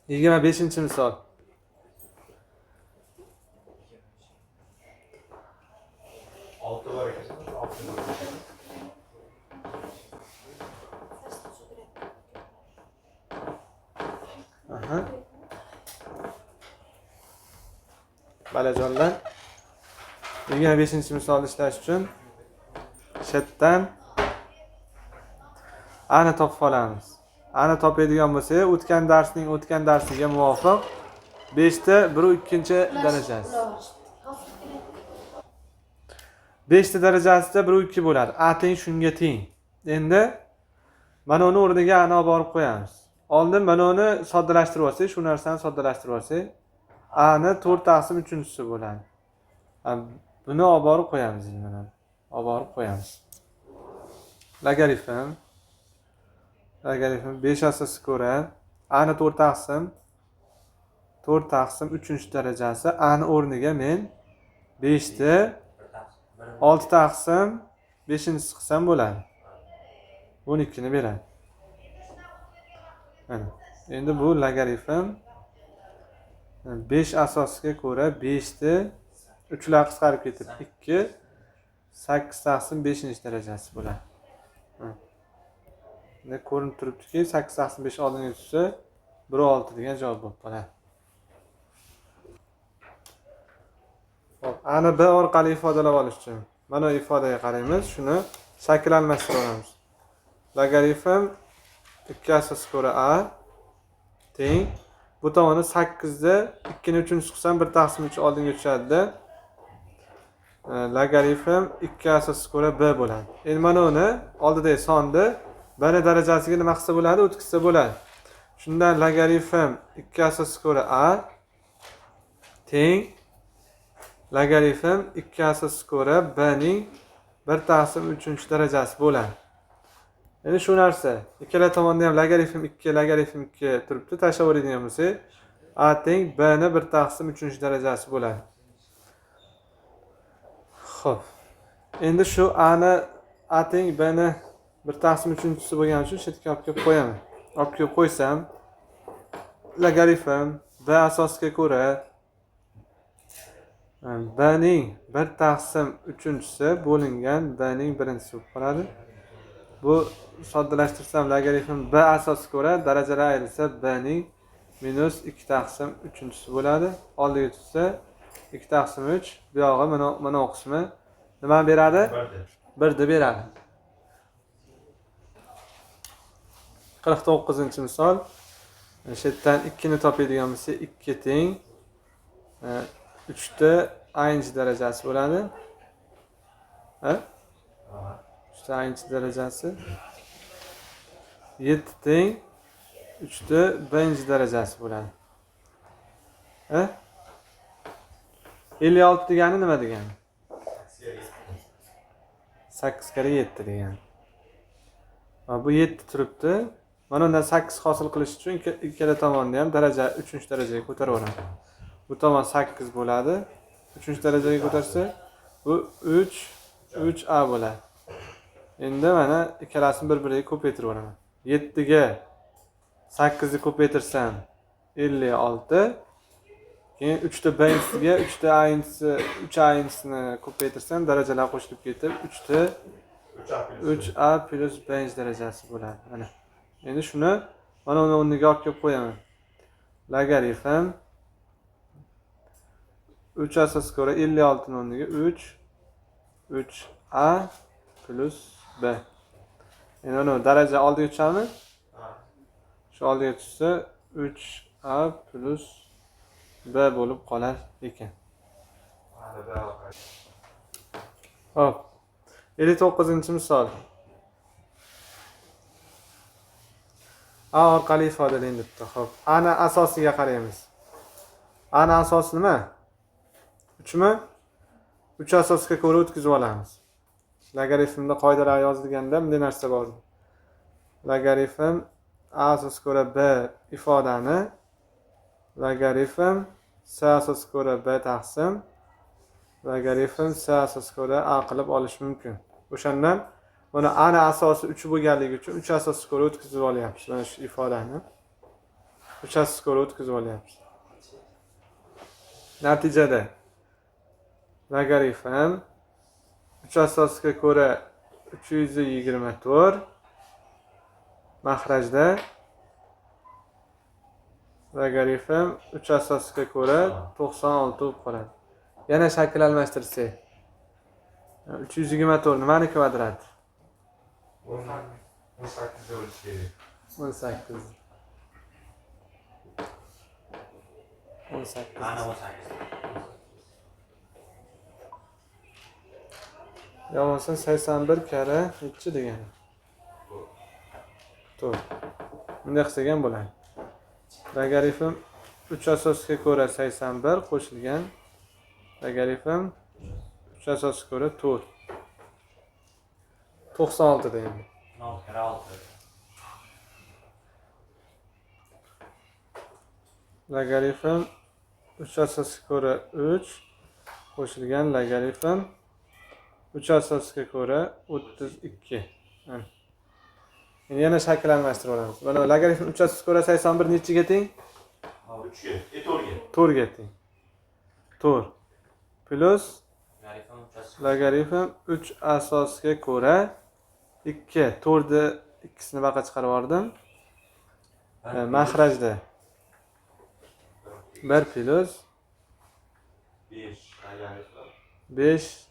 25-misol. Olti bor ekan. Olti bor. Aha. Balajonlar, 25-misolni ishlash uchun chetdan a ni topib olamiz. A ni topadigan bo'lsak, o'tgan darsning o'tgan darsiga muvofiq 5 ta 1 2 darajasi. 5 ta darajasida 1 2 bo'ladi. A teng shunga teng. Endi mana uni o'rniga a ni olib borib qo'yamiz. Oldin mana uni soddalashtirib olsak, shu narsani soddalashtirib olsak, a ni 4 taqsim 3-chisi bo'ladi. Buni olib borib qo'yamiz endi mana. Olib borib qo'yamiz. Logaritm 5 asosga ko'ra a ni 4 taqsim 4 taqsim 3-darajasi, a ni o'rniga men 5 ta 6 taqsim 5-chisi qilsam bo'ladi. 12 ni beradi. Mana. Endi bu logaritm 5 asosga ko'ra 5 ta 3lar qisqarib ketib 2 8 taqsim 5-darajasi bo'ladi. Endi ko'rinib turibdiki, 8 taqsim 5 oldinga tushsa 1.6 degan javob bo'lib qoladi. Xo'p, a ni b orqali ifodalab olish uchun mana bu ifodaga qaraymiz, shuni shakl almashtirib olamiz. Logaritm 2 asosga ko'ra a teng bu tomoni 8 da 2 ni 3 qilsam 1 taqsim 3 oldinga tushadi-da. Logaritm 2 asosga ko'ra b bo'ladi. Endi mana uni oldidagi sonni b ni darajasiga nima qilsa bo'ladi? O'tkazsa bo'ladi. Shundan logaritm 2 asosga ko'ra a teng logaritm 2 asosga ko'ra b ning 1 taqsim 3-darajasi bo'ladi. Endi shu narsa ikkala tomonda ham logaritm 2 logaritm 2 turibdi. Tashlab yuboradigan bo'lsak, a teng b ni 1 taqsim 3-darajasi bo'ladi. Xo'p. Endi shu a ni a teng b ni 1 taqsim 3-chisi bo'lgani uchun shu yerga olib kelib qo'yaman. Olib kelib qo'ysam, logaritm b asosiga ko'ra b ning 1 taqsim 3-chisi bo'lingan b ning birinchisi bo'lib qoladi. Bu soddalashtirsam logaritm b asosiga ko'ra darajalar ayrilsa b ning minus 2 taqsim 3-chisi bo'ladi. Oldiga tushsa 2 taqsim 3, bu yog'i mana bu qismi nimani beradi? 1 deb beradi. 49-misol. Shu yerdan 2 ni topadigan bo'lsak, 2 teng 3 ta a-inchi darajasi bo'ladi. Ha? 3 ta a-inchi darajasi. 7 teng 3 ta b-inchi darajasi bo'ladi. Ha? 56 degani nima degani? 8 karra 7 degani. Bu 7 turibdi. Mana undan 8 hosil qilish uchun ikkala tomonni ham daraja 3-darajaga ko'tarib yuboraman. Bu tomon 8 bo'ladi. 3-darajaga ko'tarsa bu 3 3a bo'ladi. Endi mana ikkalasini bir-biriga ko'paytirib yuboraman. 7 ga 8 ni ko'paytirsam 56. Keyin 3 ta b-inchisiga 3 ta a-inchisi, 3 a-inchisini ko'paytirsam darajalar qo'shilib ketib 3 ta 3a plus b-inch darajasi bo'ladi. Mana. Endi shuni mana uni o'rniga olib kelib qo'yaman. Logaritm 3 asosga ko'ra 56 ni o'rniga 3 3a plus b. Endi uni daraja oldiga tushadimi? Shu oldiga tushsa 3a plus b bo'lib qolar ekan. Xo'p. 59-misol. A orqali ifodalang debdi. Xo'p, a ni asosiga qaraymiz. A ni asosi nima? 3 mi? 3 asosga ko'ra o'tkazib olamiz. Logaritmda qoidalar yozilganda bunday narsa bor. Logaritm a asosga ko'ra b ifodani logaritm c asosga ko'ra b taqsim logaritm c asosga ko'ra a qilib olish mumkin. O'shandan mana a ni asosi 3 bo'lganligi uchun 3 asosga ko'ra o'tkazib olyapmiz mana shu ifodani. 3 asosga ko'ra o'tkazib olyapmiz. Natijada logarifm 3 asosga ko'ra 324 mahrajda logarifm 3 asosga ko'ra 96 bo'lib qoladi. Yana shakl almashtirsak 324 nimani kvadrati? 18 bo'lishi kerak. 18. 18. Ana 18. Yo bo'lmasa 81 karra nechi degani? 4. Bunday qilsak ham bo'ladi. Logarifm 3 asosga ko'ra 81 qo'shilgan logarifm 3 asosga ko'ra 4. 96 degani. 16 karra 6. Logarifm 3 asosga ko'ra 3 qo'shilgan logarifm 3 asosga ko'ra 32. Ana. Endi yana shakl almashtirib olamiz. Mana logarifm 3 asosga ko'ra 81 nechiga teng? 3ga, 4ga. 4 ga teng. 4 plus Logarifm 3 logarifm 3 asosga ko'ra 2. 4ni ikkisini baqa chiqarib yubordim. Mahrajda 1 plus 5 logarifm 5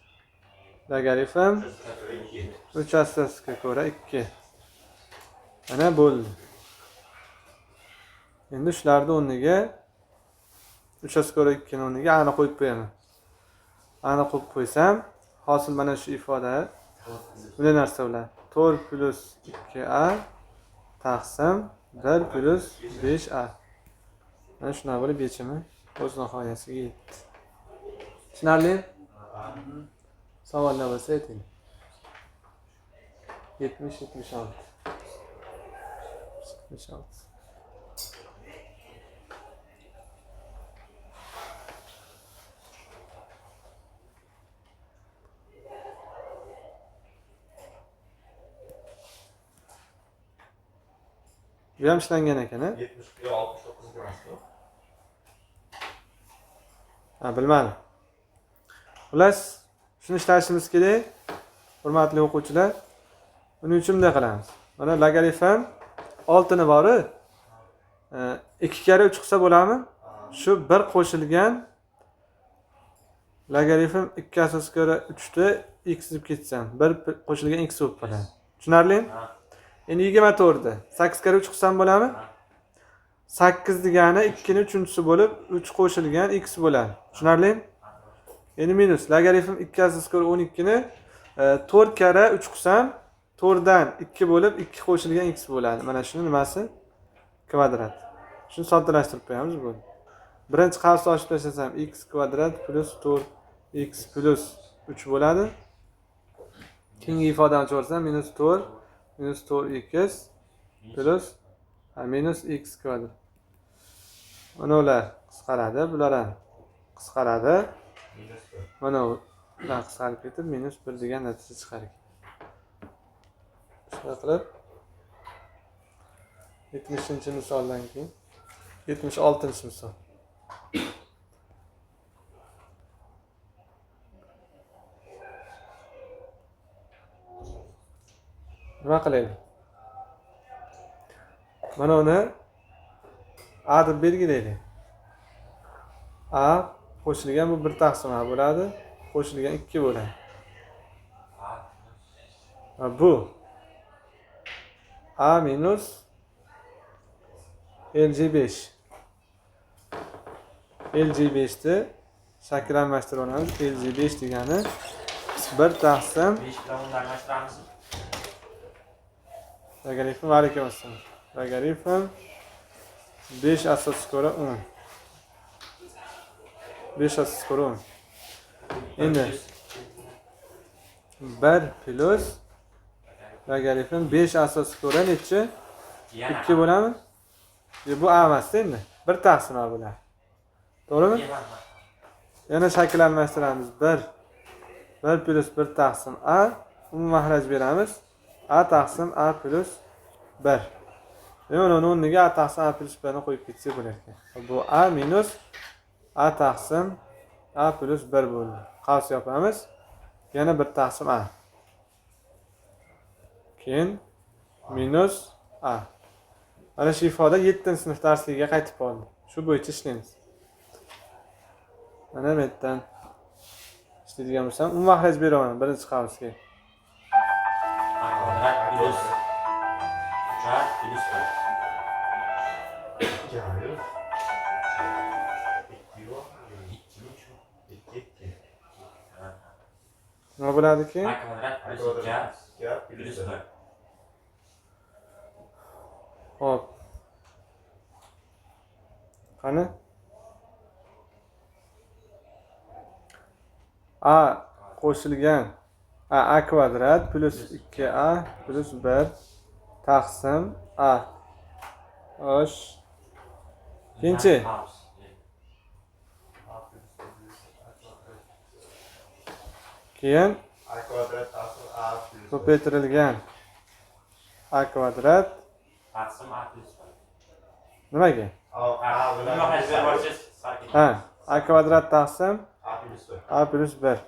logarifm 2. 3 asosga ko'ra 2. Mana bo'ldi. Endi shularni o'rniga 3 asosga ko'ra 2 ni o'rniga a ni qo'yib qo'yaman. A ni qo'yib qo'ysam, hosil mana shu ifoda bunday narsa bo'ladi. 4 plus 2a taqsim 1 plus 5a. Mana shunaqa bo'lib yechimi o'z nihoyasiga yetdi. Tushunarli? Savollar bo'lsa ayting. 70, 76. 76. Bu ham ishlangan ekan, a? 70 yo 69 emasmi? Ha, bilmadim. Xullas, shuni ishlashimiz kerak, hurmatli o'quvchilar. Buning uchun bunday qilamiz. Mana logarifm 6 ni bori, 2 karra 3 qilsa bo'ladimi? Shu 1 qo'shilgan logarifm 2 asosga ko'ra 3 ni x deb ketsam, 1 qo'shilgan x bo'lib qoladi. Tushunarlimi? Endi 24 da 8 karra 3 qilsam bo'ladimi? 8 degani 2 ni 3-chisi bo'lib 3 qo'shilgan x bo'ladi. Tushunarlimi? Endi minus logarifm 2 asosga ko'ra 12 ni 4 karra 3 qilsam 4 dan 2 bo'lib 2 qo'shilgan x bo'ladi. Mana shuni nimasi? Kvadrat. Shuni soddalashtirib qo'yamiz bo'ldi. Birinchi qavsni ochib tashlasam x kvadrat plus 4x plus 3 bo'ladi. Keyingi ifodani chiqarsam minus 4 minus 4x plus minus x kvadrat. Mana ular qisqaradi, bular ham qisqaradi. Mana ular qisqarib ketib minus 1 degan natija chiqar ekan. Shunday qilib 70-misoldan keyin 76-misol. Nima qilaylik? Mana uni A deb belgilaylik. A qo'shilgan bu 1 taqsim A bo'ladi, qo'shilgan 2 bo'ladi. Va bu A minus LG5. LG5 ni shakl almashtirib olamiz. LG5 degani 1 taqsim 5 bilan 10 almashtiramiz. Logarifm va alaykum assalom. Logarifm 5 asosga ko'ra 10. 5 asosga ko'ra 10. Endi 1 plus logarifm 5 asosga ko'ra nechi? 2 bo'ladimi? Bu A emas endi. 1 taqsim A bo'ladi. To'g'rimi? Yana shakl almashtiramiz. 1 plus 1 taqsim A, umumiy mahraj beramiz. A taqsim A plus 1. Demak, uni o'rniga a taqsim a plyus 1 ni qo'yib ketsak bo'lar ekan. Bu a minus a taqsim a plyus 1 bo'ldi. Qavs yopamiz. Yana 1 taqsim a. Keyin minus a. Mana shu ifoda 7-sinf darsligiga qaytib qoldi. Shu bo'yicha ishlaymiz. Mana bu yerdan ishlaydigan bo'lsam, umuman mahraj beraman birinchi qavsga. A kvadrat plyus 3a plyus 1. 2 yo'q. 2 yo'q. 2 3. 2 2. Nima bo'ladi keyin? A kvadrat plyus 2a 2 plyus plyus 1. Xo'p. Qani? A qo'shilgan a kvadrat plyus 2a plyus 1 taqsim a. Xo'sh. Keyinchi. Qavs. Keyin A kvadrat taqsim a plyus 1. ko'paytirilgan a kvadrat Taqsim a plyus 1. nimaga? A bilan Nima qilasiz? Borsangiz sarf Ha, a kvadrat taqsim a plyus 1. a plyus 1.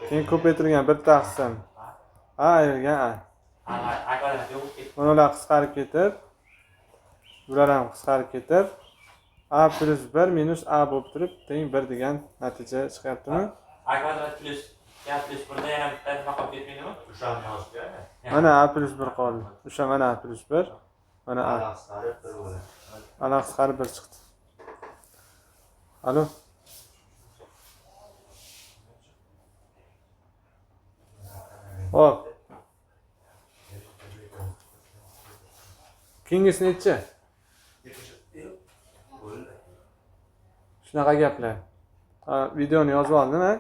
Keyin ko'paytirilgan 1 taqsim a ayrilgan a. A kvadrat yo'q ketdi. Mana ular qisqarib ketib, bular ham qisqarib ketib, a plyus 1 minus a bo'lib turib, teng 1 degan natija chiqyaptimi? A kvadrat plyus 2a plyus 1 da yana bitta nima qolib ketmaydimi? O'shani yozgan. Mana a plyus 1 qoldi. O'sha mana a plyus 1, mana a. Qisqarib 1 bo'ladi. Ana qisqarib 1 chiqdi. Alo. Hop. Keyingisi nechi? Bo'ldi. Shunaqa gaplar. Ha, videoni yozib oldim, ha?